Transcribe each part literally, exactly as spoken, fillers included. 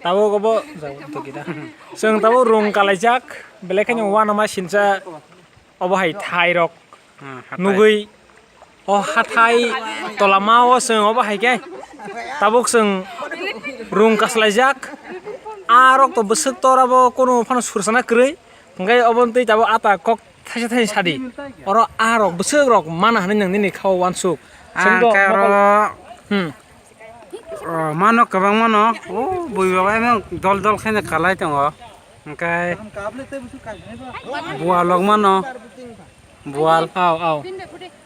Tabuk obo, jao, tokida. Chwng tabuk rung kalaijak, belai kheno uanama sinsa obo hai thairok Hmm, hatai. Nugwi o hathai tolama o chwng obo hai khe tabuk chwng rung kaslaijak. A rok to bwswk tor abo kunu phano sursana kwrwi. Hwnkhe obo twi tabuk ata kok thaisa thaisa sadi. Oro a rok bwswk rok mana hwnwi nwng nini kha o uansuk. Chwng do Ang khe mokol- oro Hmm. Oh, mano kwbang mano. Oh, bui babai emang dol dol khaina kalai tongo. Hwnkhe bual rok mano. Bual. Au, au.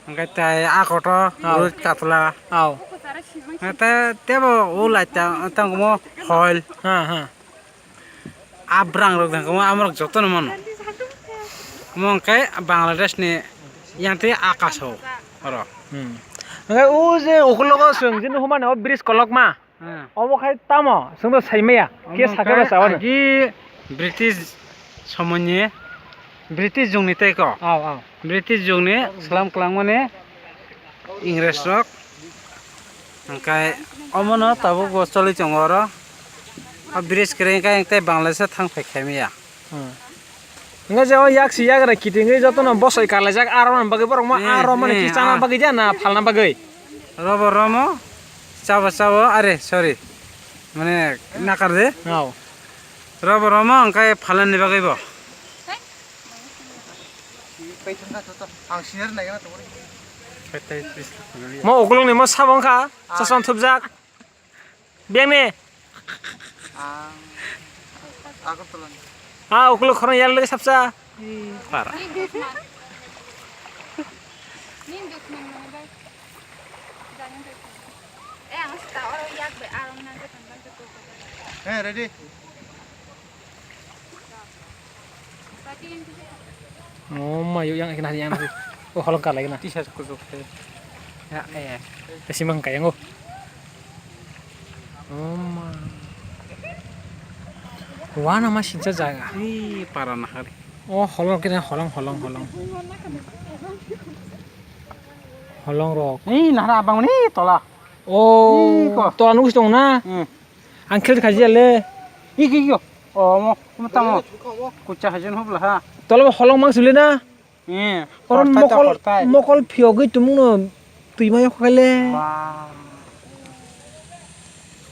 Hwnkhe tai akoto Au. Roi katla. Au. Hwnkhe tebo o lai ta tangmo hol. Ha, ha. Abrang rok dang kamo amrok jotono mano. Omo hwnkhe Bangladesh ni yang twi akash o oro. Hmm. Hwnkhe o je ukulogo chwng jini humani o bridge kolokma. Hmm. Obo khai tamo chwngno saimaya. Omo Khe sakhe hwnkhe ba chawano. Agi British somoni British jungni tei ko. Au, au. British jungni slam klangmani Ingres rok. Hwnkhe omono tabuk bo choli tongo oro. O bridge kwrwi hwnkhe tei Bangladesh thang phai khaimaya. Hmm. Hwnkhe je o yak si yagra kitingwi jotono bosoi karlaijak, aro mani bagwi borok ma Eh, aro mani eh, ki chana ah. Bagwi dia na phalna bagwi? Robo romo, chabo chabo, are, sorry. Mane nakar de. Au. Robo romo hwnkhe phalani bagwi bo. Ang senior naikhe na tongori. Mo ukulungni mo sabo wngkha, Ah. Chosma thupjak. Biyangni. Ang Agartala ni. Ah, ukulung khorang yar lagi sapsa. Para. Hey, ready? Oh, ma, yuk yang kena yang. Oh, holong kalai kena. T-shirt kusuk. Ya, eh. Kasi mang kayang oh. Oh, ma. Wana ma sincha jaga. Ih, para nahari. Oh, holong kena holong, holong, holong. Holong rok. Ih, nahara abang ni tola. Oh, Ih, ko. Tola nugis tong na. Hmm. Ang khel khaji ale. Iki iki. Oh, mo, mo tamo. Kucha hajen hobla ha. Tolo holong mang sule na. Eh, Oron hortai ta mokol hortai. Mokol phiyogwi tumung no twi mayo khale. Ba.